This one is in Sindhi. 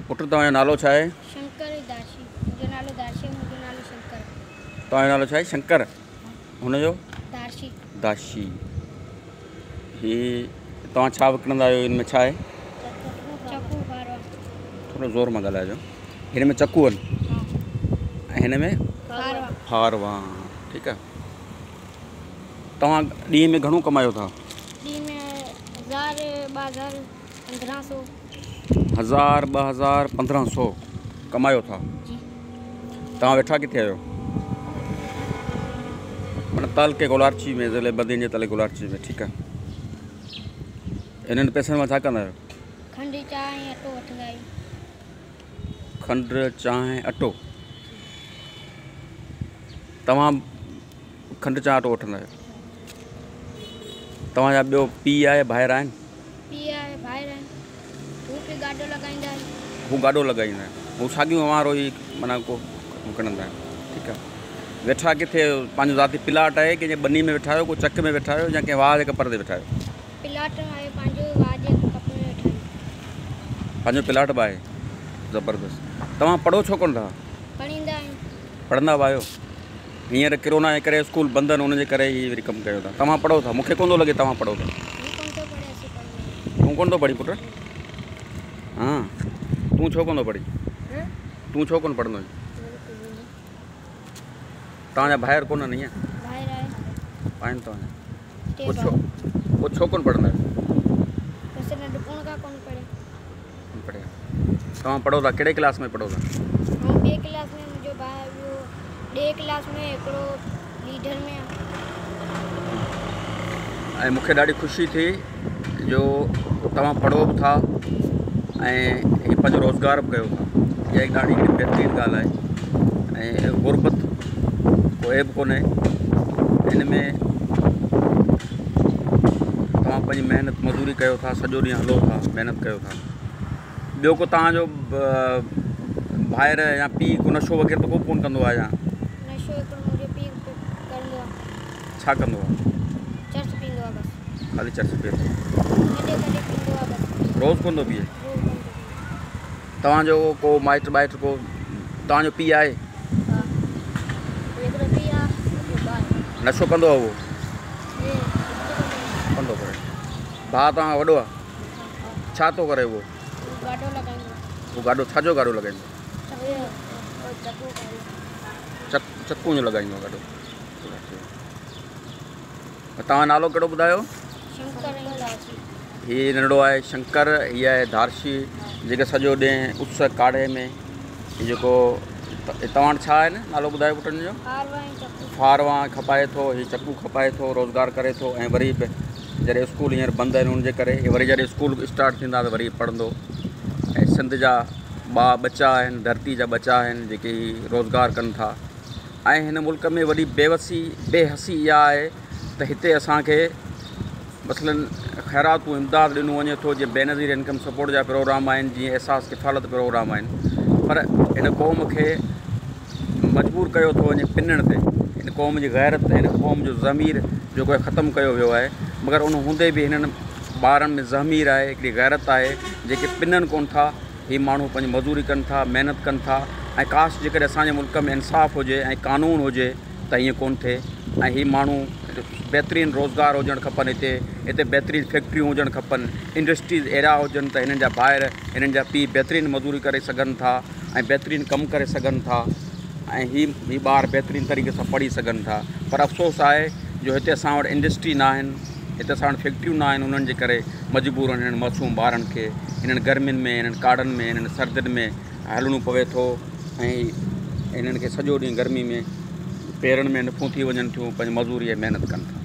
پٽ توهان جو نالو ڇا آهي؟ شنڪر دارشي. منهنجو نالو دارشي منهنجو نالو شنڪر. توهان جو نالو ڇا آهي؟ شنڪر. هن جو؟ دارشي. داشي. هي توهان ڇا وڪڻندا آهيو هن ۾ ڇا آهي؟ چڪو فاروا. ٿورو زور مان ڳالهائجو. هن ۾ چڪو آهن. ها. ۽ هن ۾ فاروا. فاروا ٺيڪ آهي. توهان ڏينهن ۾ گهڻو ڪمايو ٿا؟ ڏينهن ۾ هزار 2000 1500. هزار 2000 1500 ڪمايو ٿا؟ جي. توهان ويٺا ڪٿي آهيو؟ معنيٰ تعلقي گولاڙچي ۾ ضلعي بدين جي تعلقي گولاڙچي ۾ ٺيڪ آهي. انهن پئسن مان ڇا ڪندا آهيو؟ کنڊ چانهه ۽ اٽو وٺندا آهيون. کنڊ چانهه اٽو. توهان کنڊ چانهه اٽو وٺندا آهيو. توهان جا ٻيو پيء آهي ڀائر آهن؟ پيء آهي ڀائر آهن. هو به گاڏو لڳائيندا آهن. هو گاڏو لڳائيندا آهن. هو ساڳيون اوهان وارو ئي معنيٰ ڪو وڪڻندا آهن. ٺيڪ آهي. ويٺا ڪٿي آهيو؟ پنهنجو ذاتي پلاٽ آهي ڪنهن جي ٻني ۾ ويٺا آهيو ڪو چڪ ۾ ويٺا آهيو يا ڪنهن واهه جي ڪپر تي ويٺا آهيو؟ پلاٽ آهي پنهنجو واهه جي ڪپ ۾ ويٺا آهيون. پنهنجو پلاٽ به آهي. زبردست. توهان پڙهو ڇو ڪونه ٿا؟ پڙهيندا آهيون. پڙهندا به آهيو؟ هينئر ڪرونا جي ڪري اسڪول بند آهن ان جي ڪري هي وري ڪم ڪيو ٿا. توهان پڙهو ٿا؟ مون کي ڪونه ٿو لڳي توهان پڙهو ٿا. هو ڪونه ٿو پڙهي اسين پڙهندا آهيون. تون ڪونه ٿو پڙهين پٽ؟ ها تون ڇو ڪونه ٿو پڙهين؟ تون ڇو ڪونه پڙهندو آهين؟ توهان جا ڀائر ڪونهن ائين؟ ڀائر آهن. آهن توهان جا. ٽي پوء ڇو ڀائر. پوء ڇو ڪونه پڙهندا آهيو؟ بس ننڍپڻ کان ڪونه پڙهيا. ڪونه پڙهيا. توهان پڙهو ٿا ڪهڙي ڪلاس ۾ پڙهو ٿا؟ آئون ٻئي ڪلاس ۾ منهنجو ڀاء ٻيو ڏهين ڪلاس ۾ هڪڙو ليڊر ۾ آ. ۽ مون کي ڏاڍي خوشي ٿي جو توهان پڙهو به ٿا ۽ هي پنهنجو روزگار به ڪيو ٿا. اها هڪ ڏاڍي هڪڙي بهترين ڳالهه آهي ۽ غربت ڪو عيب ڪونهي. هن ۾ توهان پنهنجي محنت مزوري ڪيو ٿا سڄو ڏينهن هلو ٿا محنت ڪيو ٿا. ٻيو ڪو توهان جو ڀائر يا پيء ڪو نشو وغيره ته ڪو ڪونه ڪندو آهي يا؟ نشو هڪڙو منهنجو پيء ڪندو آهي. ڇا ڪندو آهي؟ چرس پيئندو آهي بس. خالي چرس پيئي ٿو. ڪڏهن ڪڏهن پيئندو آهي بس. روز ڪونه ٿو پيئي؟ روز ڪونه ٿو پيئي. توهان جو ڪو مائٽ ٻائٽ ڪو توهان جو پيء آهي؟ ها هڪڙو پيء آهي هڪڙو ڀاء آهي. نشو ڪندو آهي اهو؟ ڪندو ڪري. ڀاء توهان کان وڏو آهي؟ ڇا ٿو ڪري اهو؟ گاڏو لڳائيندو آهي. هو گاڏو ڇا جو گاڏو لڳائيندو آهي؟ چڪون جو لڳائيندو آهي گاڏو. توهان نالو ڪهڙو ٻڌايو؟ شنڪر ۽ دارشي. هي ننڍڙو آهي شنڪر، هي آهي دارشي، جيڪي سڄو ڏينهن اس ڪاڙهي ۾ هي جيڪو توهان وٽ ڇا آهي نالو ٻڌايو پٽن جو؟ فاروان ۽ چڪو. فاروان کپائي ٿو، هي چڪو کپائي ٿو، روزگار ڪري ٿو ۽ وري به جڏهن اسڪول هينئر بند آهن ان جي ڪري وري جڏهن اسڪول اسٽارٽ ٿيندا ته وري پڙهندو ۽ سنڌ جا ٻا ٻچا آهن ڌرتي جا ٻچا آهن جيڪي هي روزگار ڪن ٿا ۽ هن ملڪ ۾ وڏي بيوسي بي حسي اها آهي ته هتي اسانکي مثلاً خيراتون امداد ڏنو وڃي ٿو جيئن بينظير انڪم سپورٽ جا پروگرام آهن جيئن احساس ڪفالت پروگرام آهن پر هن قوم کي مجبور ڪيو ٿو وڃي پنڻ تي هن قوم جي غيرت هن قوم جو ضمير جيڪو آهي ختم ڪيو ويو آهي مگر ان هوندي به هنن ٻارن ۾ ضمير آهي هڪڙي غيرت آهي جيڪي پنن ڪونه ٿا هي ماڻهو پنهنجي مزوري ڪن ٿا محنت ڪن ٿا ۽ ڪاش جيڪڏهن اسانجي ملڪ ۾ انصاف هجي ۽ قانون هجي ته ائين ڪونه ٿئي ۽ هي ماڻهو بهترين روزگار هجڻ کپن هتي هتي بهترين فيڪٽريون هجڻ کپن انڊسٽريز اهڙا هجن ته هنن جا ڀائر هنن جا پيء بهترين مزوري ڪري سگهن ٿا ۽ بهترين ڪم ڪري سگهن ٿا ۽ هي هي ٻار بهترين طريقي سان پڙهي سگهن ٿا پر افسوس آهي جو هتي اسان وٽ انڊسٽري نه آهن هتي اسان وٽ فيڪٽريون نه آهن انهن جي ڪري مجبورن هنن معصوم ٻارن کي هنن گرمين ۾ هنن ڪاڙهن ۾ هنن سردين ۾ هلڻو پوي ٿو ۽ هنن کي سڄو ڏينهن گرمي ۾ پيرن ۾ نڦون ٿي وڃن ٿيون پنهنجي مزوري ۽ محنت ڪن ٿا.